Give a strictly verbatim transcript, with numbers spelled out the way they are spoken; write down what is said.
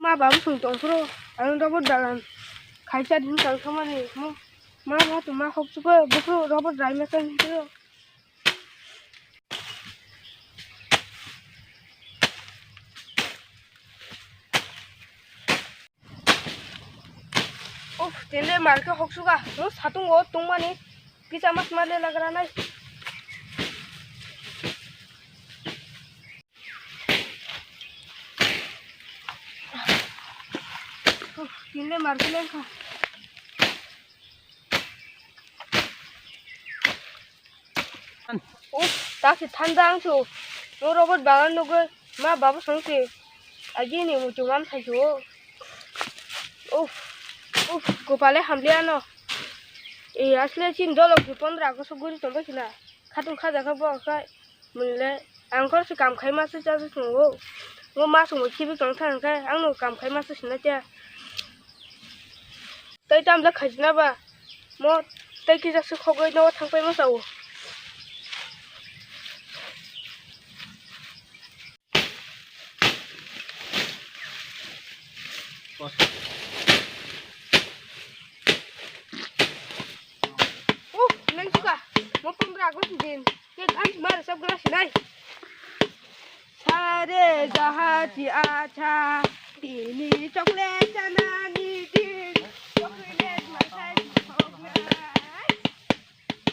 Ma babu sung tong phuru, ang robot bagan khaisa din kang khamani mo. Ma ma tu ma hok chuko, buku robot rai ma tang phuru. Uf, tele marke hok suga, mo satung o tungmani, kisa mas male lagra nai. Uf, tele marke lengkha. Uf, tak si thanda ang su. No robot bagan nugui ma babu song si. Agi ni muchung am thai su. Uf, uf, kopale hamle ano. E asle chin dolok si pondra ko suguri tong bai sila. Khatung khaja kha bo khai. Munle ang kor si kam khai ma se cha se sungo. Ngo ma sungo khibi tong thang khai. Ang no kam khai ma se sina cha. Tei tamle khaijina ba mo tei kisa se khogoi no thang pai ma sao. Uh, nang suka mo pondra August din. Ke kan mar sab gla sinai. Sare jahati acha tini chocolate chanani din. Chocolate masai.